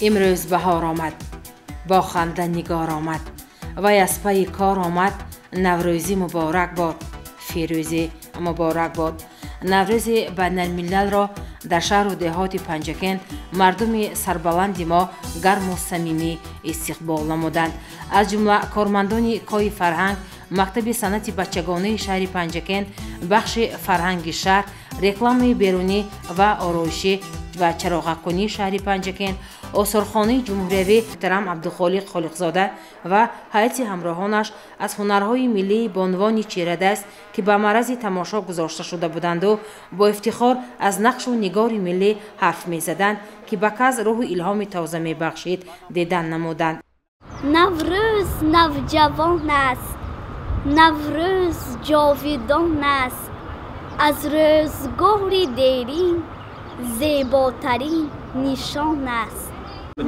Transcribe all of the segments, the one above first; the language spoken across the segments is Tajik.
Имрӯз баҳор омад, бо ханда нигор омад, вай аз пайи кор омад. Наврӯзӣ муборак бод, фирӯзӣ муборак бод. Наврӯзи байналмилалро дар шаҳру деҳоти Панҷакент мардуми сарбаланди мо гарму самимӣ истиқбол намуданд. Аз ҷумла кормандони кои фарҳанг, мактаби санъати бачагонаи шаҳри Панҷакент, бахши фарҳанги шаҳр, рекламаи берунӣ ва ороишӣ ва чароғаккунии шаҳри Панҷакент, осорхонаи ҷумҳуриявӣ муҳтарам Абдухолиқ Холиқзода ва ҳайати ҳамроҳонаш аз ҳунарҳои миллии бонувони чирадаст, ки ба маърази тамошо гузошта шуда буданду бо ифтихор аз нақшу нигори миллӣ ҳарф мезаданд, ки ба кас рӯҳу илҳоми тоза мебахшид, дидан намуданд. Наврӯз навҷавон аст, Наврӯз ҷовидон аст, аз рӯзгори дерин зеботарин нишон аст.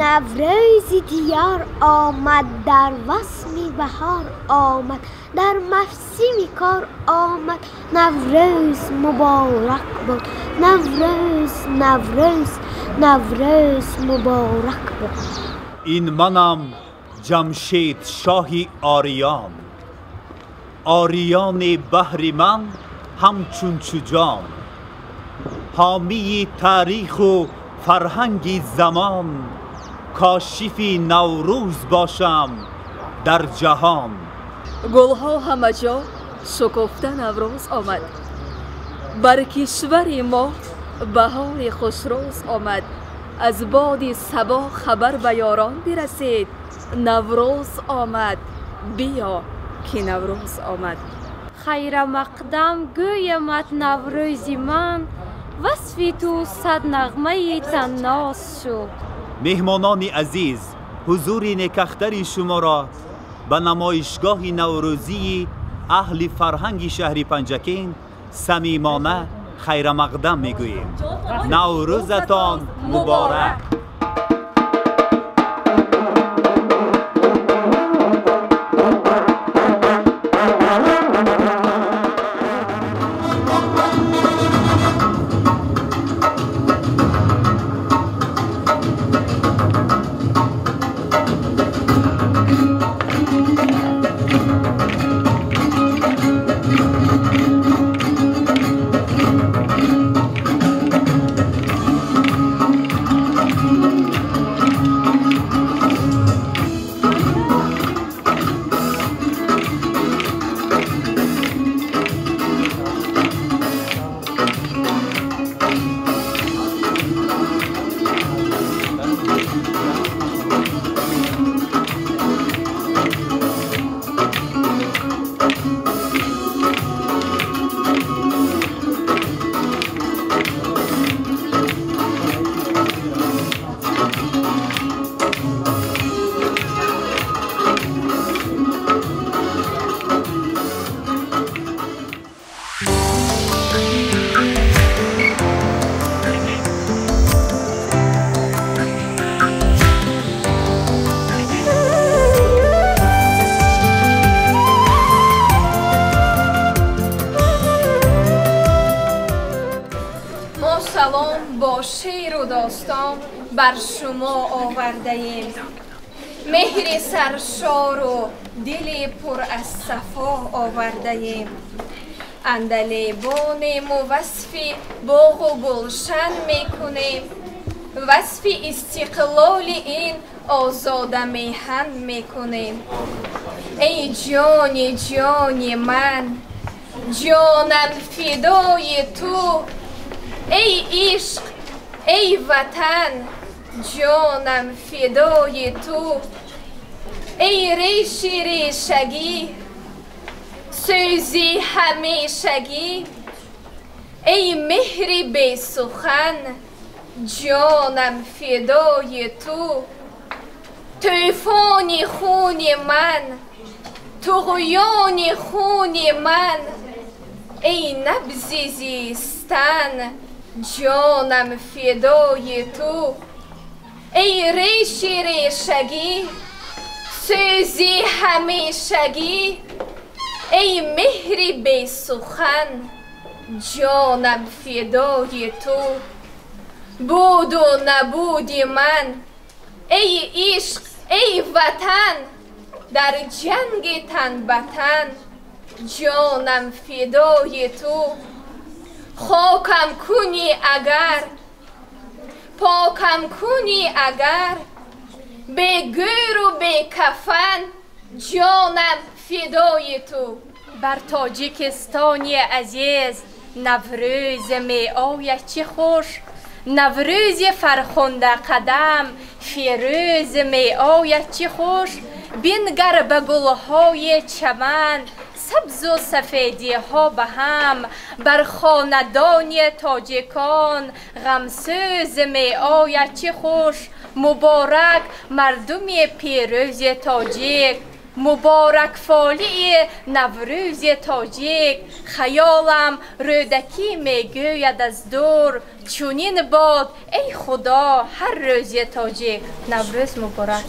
Наврӯзи диёр омад, дар васми баҳор омад, дар мавсими кор омад. Наврӯз муборак бод, Наврӯз, Наврӯз, Наврӯз муборак бод. Ин манам Ҷамшед шоҳи Ориён, Ориёни баҳри ман ҳамчун чуҷон, ҳомии таъриху фарҳанги замон, кошифи Наврӯз бошам дар ҷаҳон. Гулҳо ҳамаҷо шукуфта Наврӯз омад, бар кишвари мо баҳори хушрӯз омад. Аз боди сабо хабар ба ёрон бирасид, Наврӯз омад, биё ки Наврӯз омад. Хайрамақдам гӯямат Наврӯзи ман, васфи ту сад нағмаи танноз шуд. Меҳмонони азиз, ҳузури некахтари шуморо ба намоишгоҳи наврӯзии аҳли фарҳанги шаҳри Панҷакент самимона хайрамақдам мегӯем. Наврӯзатон муборак! Бар шумо овардаем, меҳри саршору дили пур аз сафо овардаем. Андалебонему васфи боғу гулшан мекунем, васфи истиқлоли ин озодамеҳан мекунем. Эй ҷони ҷони ман, ҷонам фидои ту, эй ишқ, эй ватан, ҷонам фидои ту, эй реши решагӣ, сӯзи ҳамешагӣ, эй меҳри бесухан, ҷонам фидои ту, тӯфони хуни ман, туғёни хуни ман, эй набзи зистан, ҷонам фидои ту, эй реши решагӣ, сӯзи ҳамешагӣ, эй меҳри бесухан, ҷонам фидои ту. Буду набуди ман, Эй ишқ, эй ватан, дар ҷанги тан ба тан ҷонам фидои ту. Хокам кунӣ агар, покам кунӣ агар, бе гӯру бе кафан ҷонам фидои ту. Бар Тоҷикистони азиз Наврӯз меояд чӣ хуш, Наврӯзи фархундақадам фирӯз меояд чӣ хуш. Бингар ба гулҳои чаман, сабзу сафедиҳо ба ҳам, бар хонадони тоҷикон ғамсӯз меояд чӣ хуш. Муборак мардуми пирӯзи тоҷик, муборак фолии Наврӯзи тоҷик. Хаёлам Рӯдакӣ мегӯяд аз дур, чунин бод эй Худо ҳар рӯзи тоҷик. Наврӯз муборак.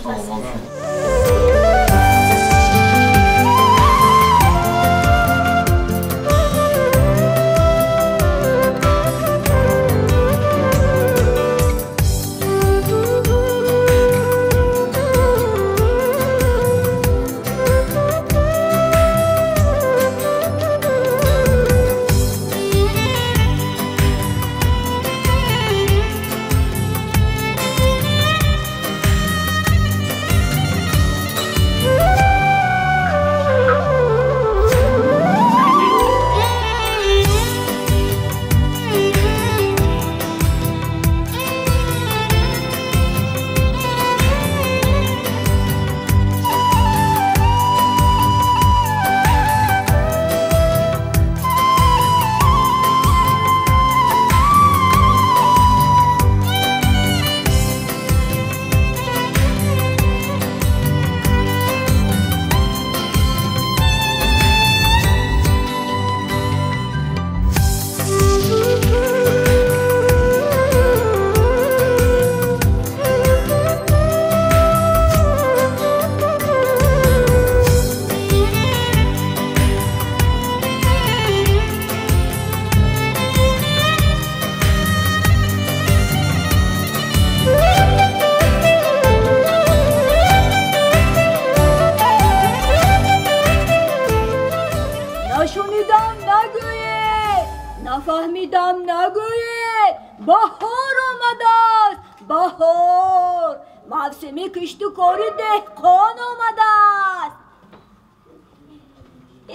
нафаҳмидам нагӯед, баҳор омадааст, баҳор, мавсими кишту кори деҳқон омадааст.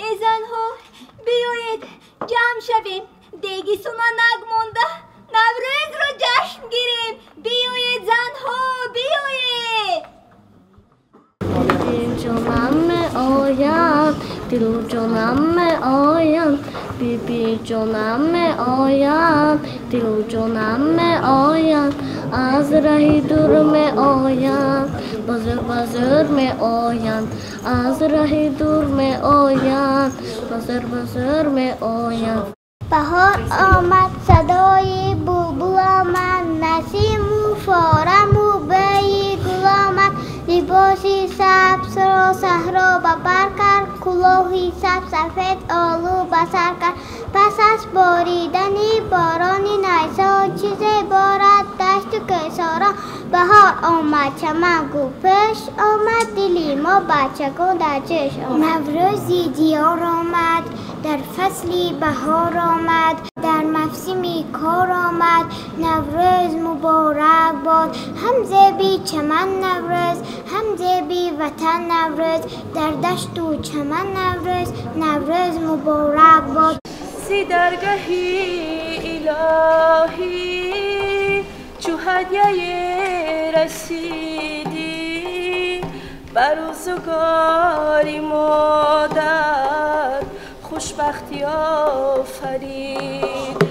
Эй занҳо, биёед ҷамъ шавем, деги суманак монда Наврӯзро ҷашн гирем. Биёед занҳо, биёед. Ҷонам меояд, дилу ҷонам меояд, биби ҷонам меояд, дилу ҷонам меояд, аз раҳи дур меояд, базур базур меояд, аз раҳи дур меояд, базур базур меояд. Баҳор омад, садои булбул омад, насиму фораму бӯи гул омад, либоси сабзро саҳро ба бар кард, кулоҳи сабз сафед олу ба сар кард. Пас аз боридани борони найсон, чизе борад дашту кӯҳсорон. Баҳор омад, чаман гулпӯш омад, дили мо бачагон дар ҷӯш омад. Наврӯзи диёр омад, дар фасли баҳор омад, дар мавсими кор омад. Наврӯз муборак бод, ҳам зеби чаман Наврӯз, ҳам зеби ватан Наврӯз, дар дашту чаман Наврӯз, Наврӯз муборак бод. Зи даргаҳи илоҳӣ чу ҳадяе расидӣ, ба рӯзгори модар хушбахтӣ офаридӣ.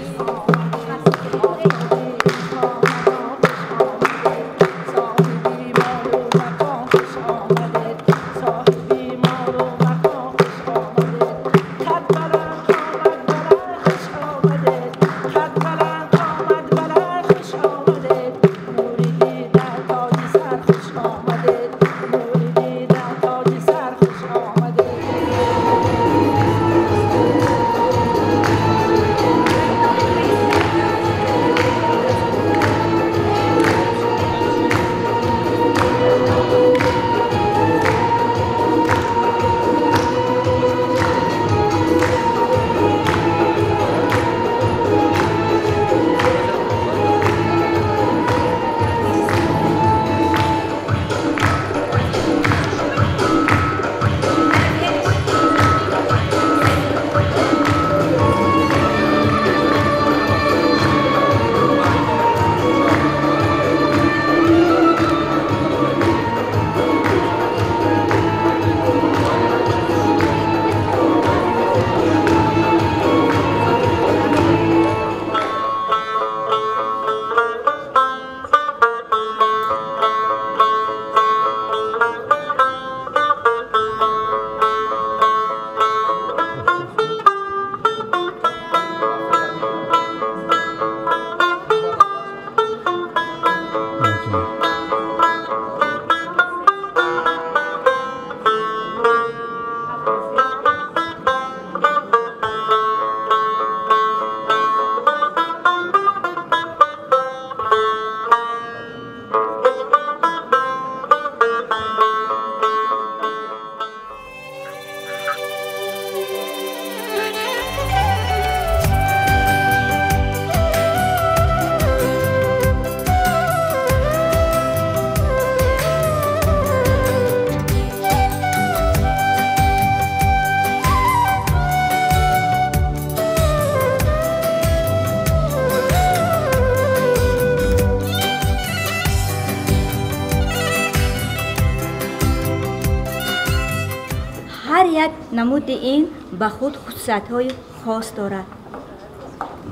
Ҳар як намуди ин ба худ хусусиятҳои хос дорад.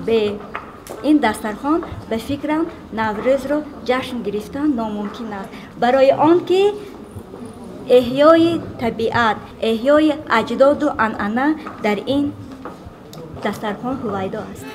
Бе ин дастархон ба фикрам Наврӯзро ҷашн гирифтан номумкин аст, барои он ки эҳёи табиат, эҳёи аҷдоду анъана дар ин дастархон ҳувайдо аст.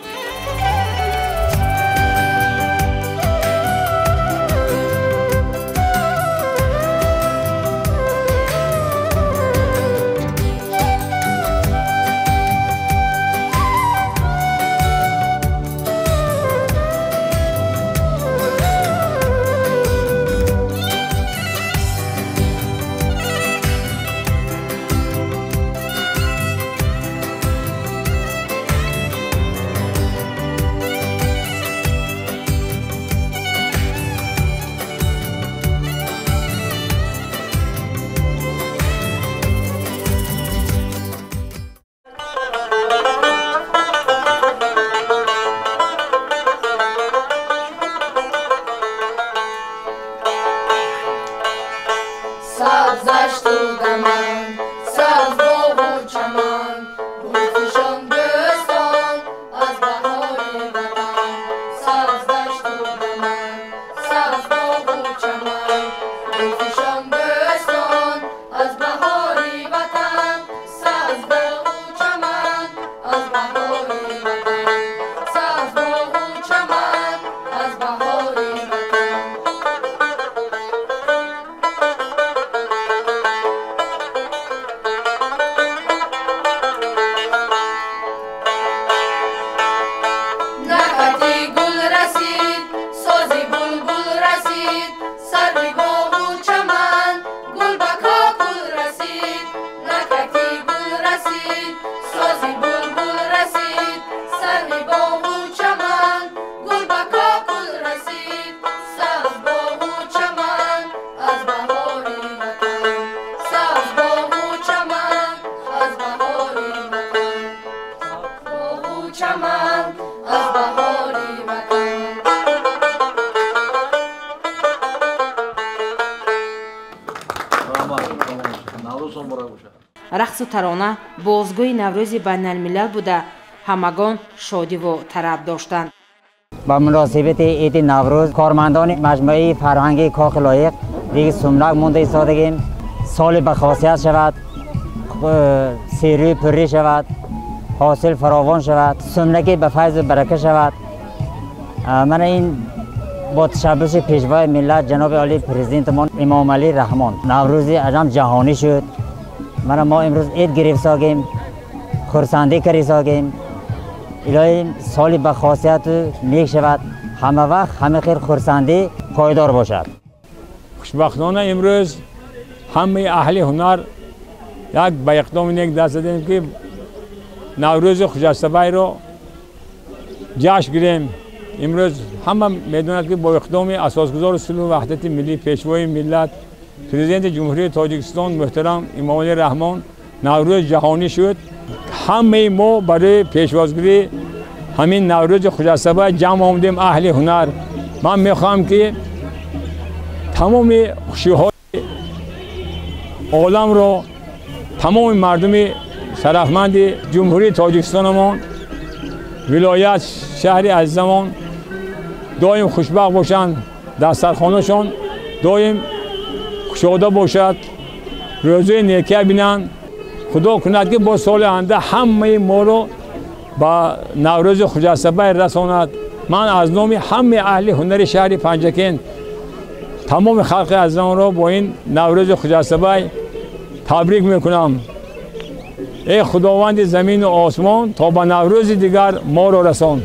Рақсу тарона бозгӯи Наврӯзи байналмилал буда, ҳамагон шодиву тараб доштанд. Ба муносибати иди Наврӯз кормандони маҷмӯаи фарҳангии Кохи Лоиқ диги сумлак монда истодагем. Соли ба хосият шавад, серӯи пуррӣ шавад, ҳосил фаровон шавад, сумлаки ба файзу барака шавад. Мана ин бо ташаббуси пешвои миллат ҷаноби олии президентамон Эмомалӣ Раҳмон Наврӯзи аҷам ҷаҳонӣ шуд. Мана мо имрӯз ид гирифтсогем, хурсандӣ карисогем. Илоҳӣ соли ба хосияту нек шавад, ҳама вақт ҳама хел хурсандӣ пойдор бошад. Хушбахтона имрӯз ҳамаи аҳли ҳунар як ба иқдоми нек даст задем, ки Наврӯзи Хуҷастабайро ҷашн гирем. Имрӯз ҳама медонад, ки бо иқдоми асосгузори сулҳу ваҳдати миллӣ, пешвои миллат, президенти Ҷумҳурии Тоҷикистон муҳтарам Эмомалӣ Раҳмон Наврӯз ҷаҳонӣ шуд. Ҳамаи мо барои пешвозгирии ҳамин Наврӯзи Хуҷастабай ҷамъ омадем аҳли ҳунар. Ман мехоҳам, ки тамоми хушиҳои оламро тамоми мардуми шарафманди Ҷумҳурии Тоҷикистонамон, вилоят, шаҳри азизамон доим хушбахт бошанд, дастархонашон доим кушода бошад, рӯзои некия бинанд. Худо кунад, ки бо соли оянда ҳамаи моро ба Наврӯзи Хуҷастабай расонад. Ман аз номи ҳамаи аҳли ҳунари шаҳри Панҷакент тамоми халқи азизамонро бо ин Наврӯзи Хуҷастабай табрик мекунам. Эй Худованди замину осмон, то ба Наврӯзи дигар моро расон.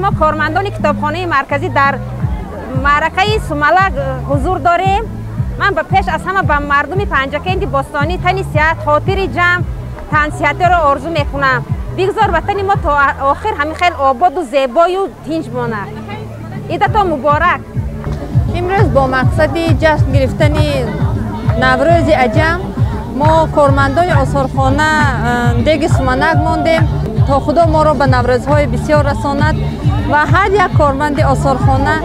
Мо кормандони китобхонаи марказӣ дар маъракаи Сумалак ҳузур дорем. Ман пеш аз ҳама ба мардуми Панҷакенди бостонӣ тани сиҳат, хотири ҷамъ, тансиҳатиро орзу мекунам. Бигзор ватани мо то охир ҳамин хел ободу зебою тинҷ монад. Идатон муборак. Имрӯз бо мақсади ҷашн гирифтани Наврӯзи аҷам мо кормандони осорхона деги суманак мондем, то Худо моро ба наврӯзҳои бисёр расонад ва ҳар як корманди осорхона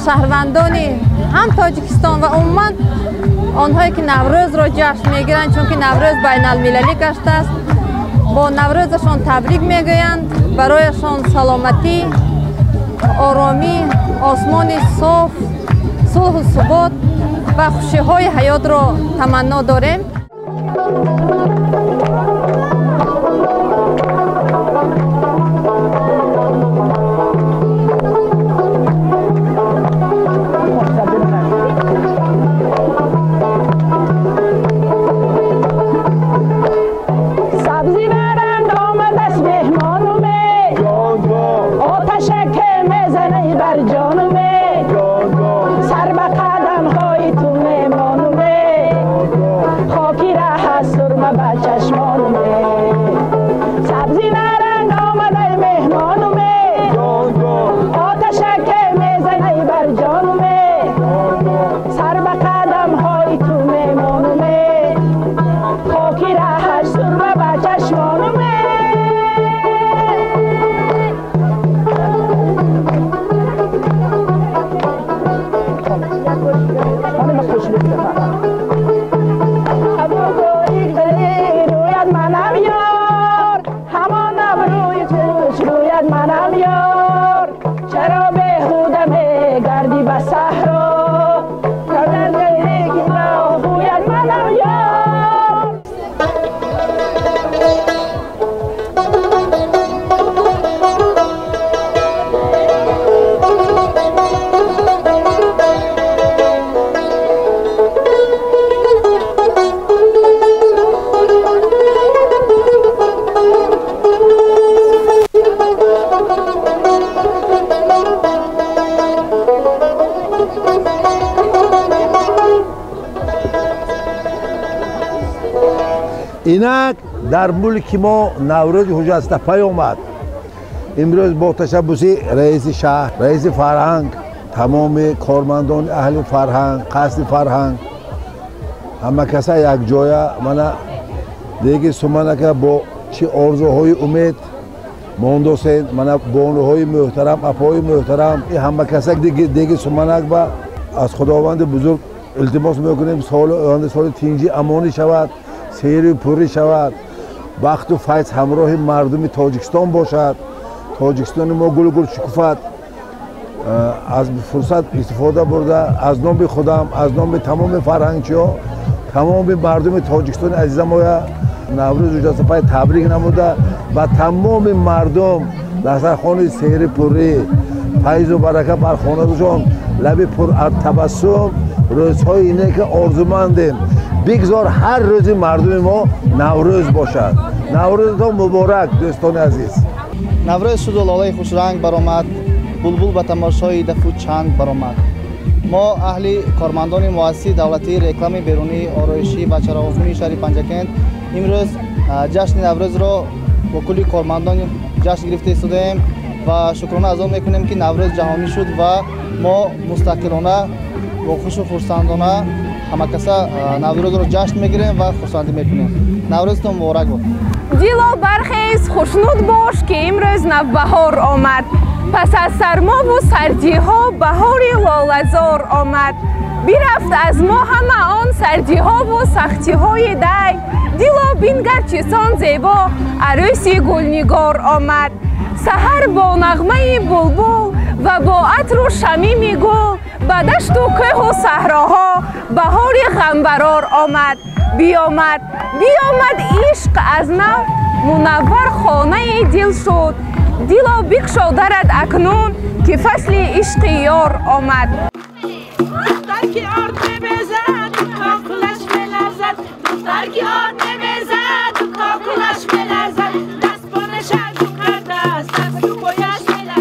шаҳрвандони ҳам Тоҷикистон ва умуман онҳое ки Наврӯзро ҷашн мегиранд, чунки Наврӯз байналмилалӣ гаштааст, бо Наврӯзашон табрик мегӯянд, барояшон саломатӣ, оромӣ, осмони соф, сулҳу субот ва хушиҳои ҳаётро таманно дорем. Инак дар мулки мо Наврӯзи ҳуҷҷатпай омад. Имрӯз бо ташаббуси раиси шаҳр, раиси фарҳанг, тамоми кормандони аҳли фарҳанг, қасди фарҳанг, ҳама каса якҷоя мана деги суманака бо чӣ орзуҳои умед мондосен, мана бонуҳои муҳтарам, апои муҳтарам, ҳама каса деги суманак ба аз Худованди бузург илтимос мекунем, соли оянда соли тинҷӣ амонӣ шавад, сейру пурӣ шавад, бахту файз ҳамроҳи мардуми Тоҷикистон бошад, Тоҷикистони мо гулгул шукуфад. Аз фурсат истифода бурда аз номи худам, аз номи тамоми фарҳангчиҳо, тамоми мардуми Тоҷикистони азизамоя Наврӯз ҳуҷҷатпай табрик намуда ба тамоми мардум дастархони сейри пурӣ, файзу барака бар хонадошон, лаби пур аз табассум, рӯзҳои нека орзумандем. Бигзор ҳар рӯзи мардуми мо Наврӯз бошад. Наврӯзатон муборак, дӯстони азиз. Наврӯз шуду лолаи хушранг баромад, булбул ба тамошои дафу чанг баромад. Мо аҳли кормандони муассисаи давлатии реклами берунӣ, ороишӣ ва чароғофунии шаҳри Панҷакент имрӯз ҷашни Наврӯзро бо кулли кормандон ҷашн гирифта истодаем ва шукрона аз он мекунем, ки Наврӯз ҷаҳонӣ шуд ва мо мустақилона бо хушу хурсандона ҳамакаса Наврӯзро ҷашн мегирем ва хурсандӣ мекунем. Наврӯзтон муборак бод. Дило бархез, хушнуд бош, ки имрӯз навбаҳор омад. Пас аз сармову сардиҳо баҳори лолазор омад. Бирафт аз мо ҳама он сардиҳову сахтиҳои дай. Дило бингар чисон зебо арӯси гулнигор омад. Саҳар бо нағмаи булбул ва бо атру шамими гул ба дашту кӯҳу саҳроҳо баҳори ғамбарор омад. Биомад, биомад ишқ аз нав, мунаввар хонаи дил шуд. Дило бикшодарад акнун, ки фасли ишқи ёр омад. Духтар ки орд мебезад, кокулаш меларзад. Духтар ки орд мебезад, кокулаш меларзад. Дастпо нишаду кардааст, дасту пояш меларзад.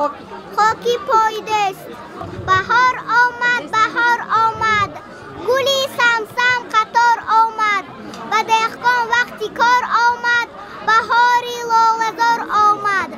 Хоки пойдест. Баҳор омад, баҳор омад, гули самсам қатор омад, ба деҳқон вақти кор омад, баҳори лолазор омад.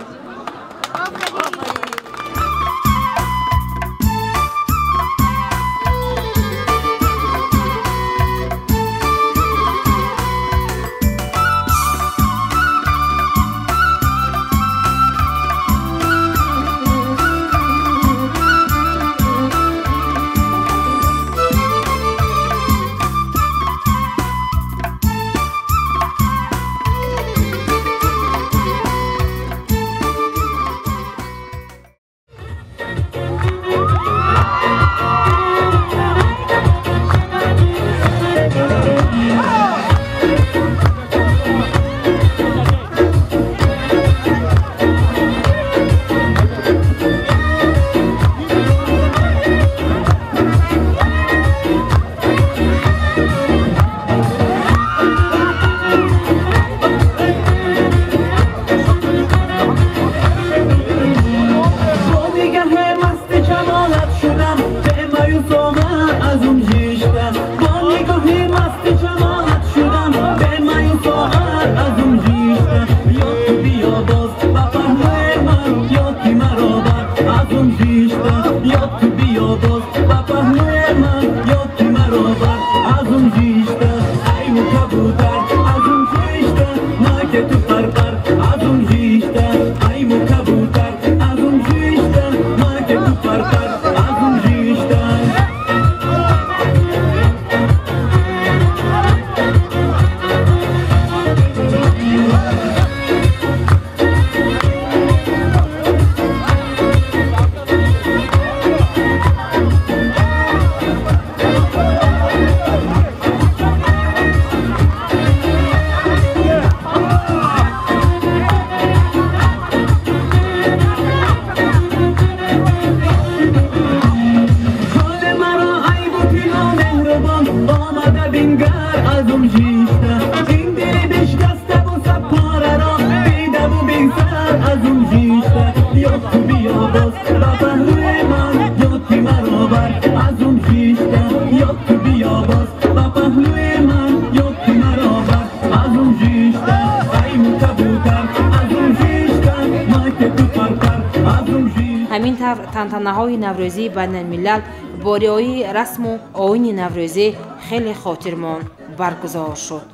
Ҳамин тавр тантанаҳои наврӯзии байналмилал бо риояи расму оини наврӯзӣ хеле хотирмон баргузор шуд.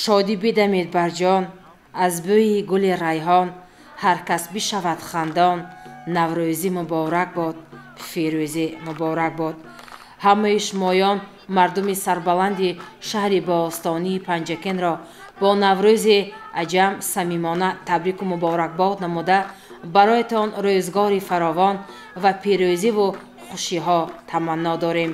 Шодӣ бидамед бар ҷон, аз бӯи гули райҳон, ҳар кас бишавад хандон. Наврӯзӣ муборак бод, фирӯзӣ муборак бод. Ҳамаи шумоён мардуми сарбаланди шаҳри бостонии Панҷакентро бо Наврӯзи аҷам самимона табрику муборакбод намуда, бароятон рӯзгори фаровон ва пирӯзиву хушиҳо таманно дорем.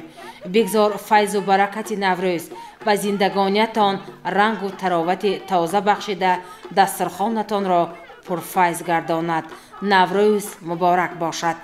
Бигзор файзу баракати Наврӯз ба зиндагониятон рангу таровати тоза бахшида, дастархонатонро пурфайз гардонад. Наврӯз муборак бошад.